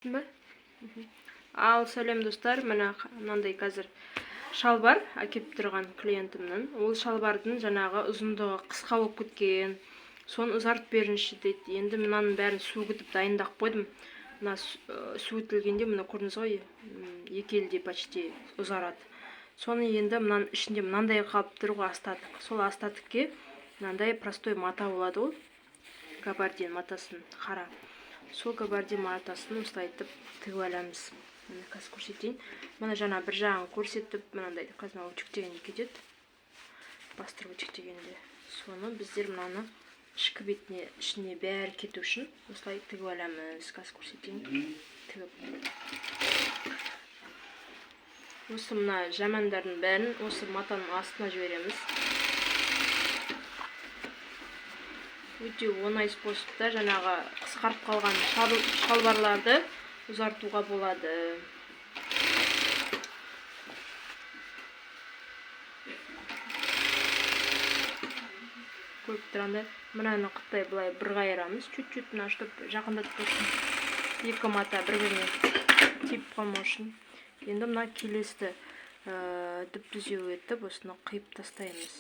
Ба? Ал сәлем, достар! Міне, мынандай қазір шалбар әкеліп тұрған клиентімнің. Ол шалбардың жаңағы ұзындығы қысқа болып кеткен, соны ұзартып беріңізші дейді. Енді мынаның бәрін сөгітіп дайындап қойдым. Мына сөгітілгенде, мына көрдіңіз ғой, екі елде почти ұзарады. Соны енді мынаның ішінде мынандай қалып тұр ғой остаток. Сол остатокке мынандай простой мата болады ғой, габардин матасын, қара. Сол габардин матасын осылай етіп тігіп аламыз. Міне, қазір көрсетейін. Мына жаңа бір жағын көрсетіп, мынандай қазір мына үтіктегенде кетеді, бастырып үтіктегенде. Соны біздер мынаны ішкі бетіне, ішіне бәрі кету үшін осылай тігіп аламыз. Қазір көрсетейін тігіп. Осы мына жамандардың бәрін осы матаның астына жібереміз. Өте оңай способта жаңағы қысқарып қалған шалбарларды ұзартуға болады. Көріп тұрғандай, мынаны қытай былай бір қайырамыз чуть чуть, мына чтоб жақындатпау үшін, екі мата бір біріне тиіп қалмау үшін. Енді мына келесті түп түзеу етіп, осыны қиып тастаймыз,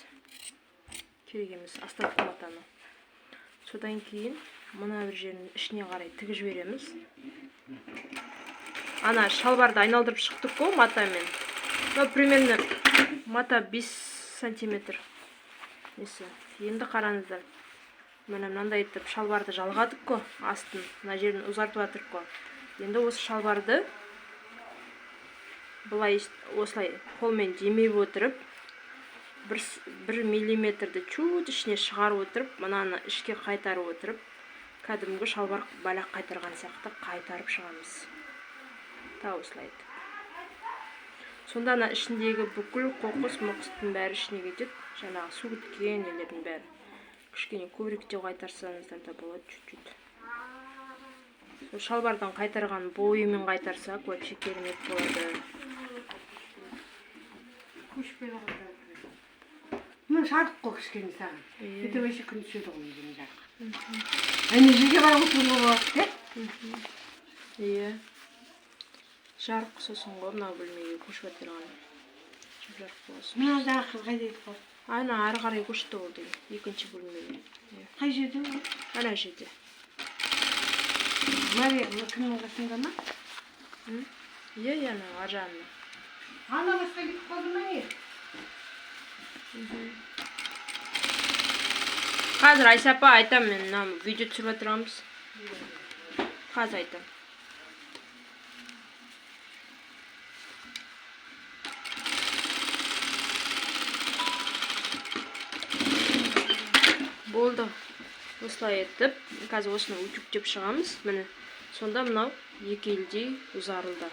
керек емес остаток матаны. Содан кейін мына бір жерін ішіне қарай тігіп жібереміз. Ана шалбарды айналдырып шықтық қой матамен. Мынау примерно мата 5 сантиметр несі. Енді қараңыздар, міне, мынандай етіп шалбарды жалғадық қой, астын мына жерін ұзартып жатырық қой. Енді осы шалбарды былай, осылай қолмен демеп отырып, бір миллиметрді чуть ішіне шығарып отырып, мынаны ішке қайтарып отырып, кәдімгі шалбар балақ қайтарған сияқты қайтарып шығамыз та осылай етіп. Сонда ана ішіндегі бүкіл қоқыс моқыстың бәрі ішіне кетеді, жаңағы су кеткен нелердің бәрі. Кішкене көбіректеу қайтарсаңыздар да болады чуть чуть. Сол шалбардан қайтарған бойымен қайтарсақ, вообще керемет болады. Көшпелі қыздар. Мына жарық қой кішкене саған. Иә. Это вообще күн түседі ғой мына жарық. Ана жерге барып отыруға болады, иә? Иә, жарық сосын ғой мынау бөлмеге көшіп отырған жып жарық болсын. Мына жағы қыз қайда кетіп қалды? Ана ары қарай көшті ол деген екінші бөлмеге, иә. Қай жерде ол? Ана жерде. Мария, мына кімнің қасында ма? Иә, ана ар жағында. Ана басқа кетіп қалды ма, не? Қазір, Айша апа, айтамын, мен мына видео түсіріп жатырмыз, қазір айтамын. Болды, осылай етіп қазір осыны үтіктеп шығамыз. Міне, сонда мынау екі елдей ұзарылды.